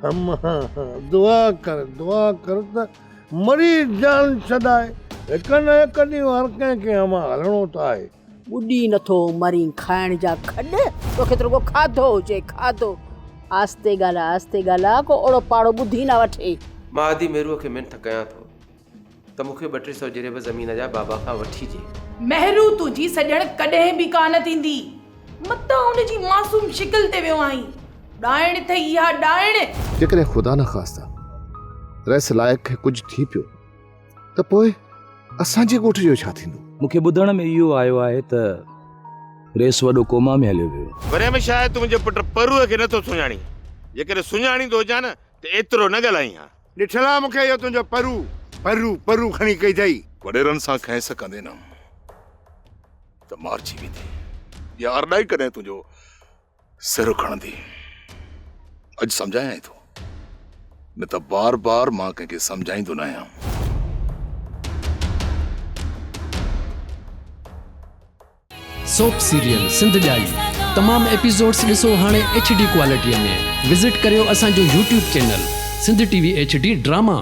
امان دعا ڪر دعا ڪر ته مري جان ڇڏائي. هڪ نه هڪ ڏينهن هر ڪنهن کي امان هلڻو ته آهي. ٻڏي نٿو مرين کائڻ جا کڏ، توکي ته رڳو کاڌو هجي کاڌو. آهستي ڳالهاء آهستي ڳالهاء ڪو اوڙو پاڙو ٻڌي نه وٺي. مان ادي مهروء کي منٿ ڪيان ٿو ته مون کي ٻه ٽي سئو جريب زمين جا بابا کان وٺي ڏي. مهرو تنهنجي سڄڻ ڪڏهن به ڪانه ٿيندي. متان ان جي معصوم شڪل تي ويو آهين. ڏائڻ اٿئي اها ڏائڻ. جيڪڏهن خدا نخواسته رئيس لائق کي ڪجهه ٿي پيو ته پوء اسان جي ڳوٺ جو ڇا ٿيندو؟ مون کي ٻڌڻ ۾ اهو آيو آهي ته رئيس وڏو ڪوما ۾ هليو ويو. وري به شايد تون منهنجي پٽ پروء کي نٿو سڃاڻين. جيڪڏهن سڃاڻيندو هجان نه ته ايترو نه ڳالهائين ها. ڏٺل آ مون کي اهو تنهنجو پرو، پرو، پرو کڻي ڪئي اٿئي. وڏيرن سان کنئس ڪندين نه ته مارجي ويندين. يا ارڏائي ڪڏهن تنهنجو سر کڻندي. اڄ سمجهايانء ٿو، نه ته بار بار مان ڪنهن کي سمجهائيندو ناهيان. سوپ سيريل سنڌ ڄائي تمام ايپيسوڊس ڏسو هاڻي ايڇ ڊي ڪوالٽي ۾ وزٽ ڪريو اسان جو YouTube channel Sindh T V H D drama.